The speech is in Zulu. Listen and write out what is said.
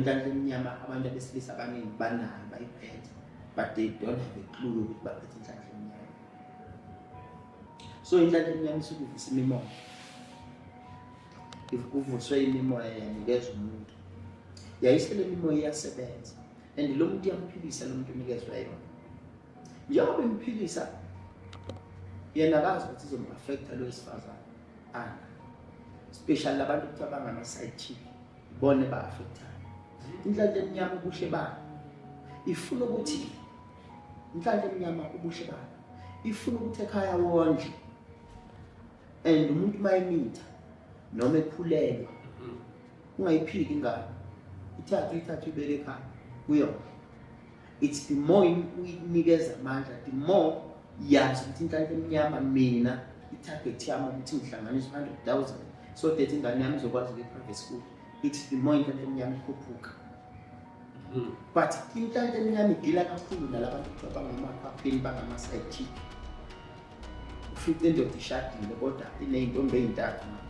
Inhlanhla emnyama abantu abesilisa abaningi banayo, bayiphethe, but they don't have a clue ukuthi baphethe inhlanhla emnyama. So inhlanhla emnyama isuke ivusa imimoya. If kuvuswe imimoya yanikeza umuntu, yayisele imimoya iyasebenza and lo muntu iyamphilisa, lo muntu unikezwe yona. Njengoba imphilisa, yena akazi ukuthi izom-affecta lo wesifazane ana, especially labantu kuthiwa bangama-side chick, ibona ba-affectayo. Inhlanhla emnyama ubuhle bayo ifuna ukuthi, inhlanhla emnyama ubuhle bayo ifuna ukuthi ekhaya wondle, and umuntu uma emitha noma ekhulelwa ungayiphiki ingane, ithathe uyithathe uyibeke ekhaya kuyona. It's the more uyinikeza amandla, the more yazi ukuthi inhlanhla emnyama, mina i-target yami ukuthi ngihlanganise 100,000 so that ingane yami izokwazi ukuya e-private school. It's the more inhlanhla emnyama ikhuphuka. But inhlanhla emnyama i-deala kakhulu nalabantu kuthiwa bangamakhwapheni, bangama-side chick. Ufice indoda ishadile kodwa iney'ntombi ey'ntathu manje.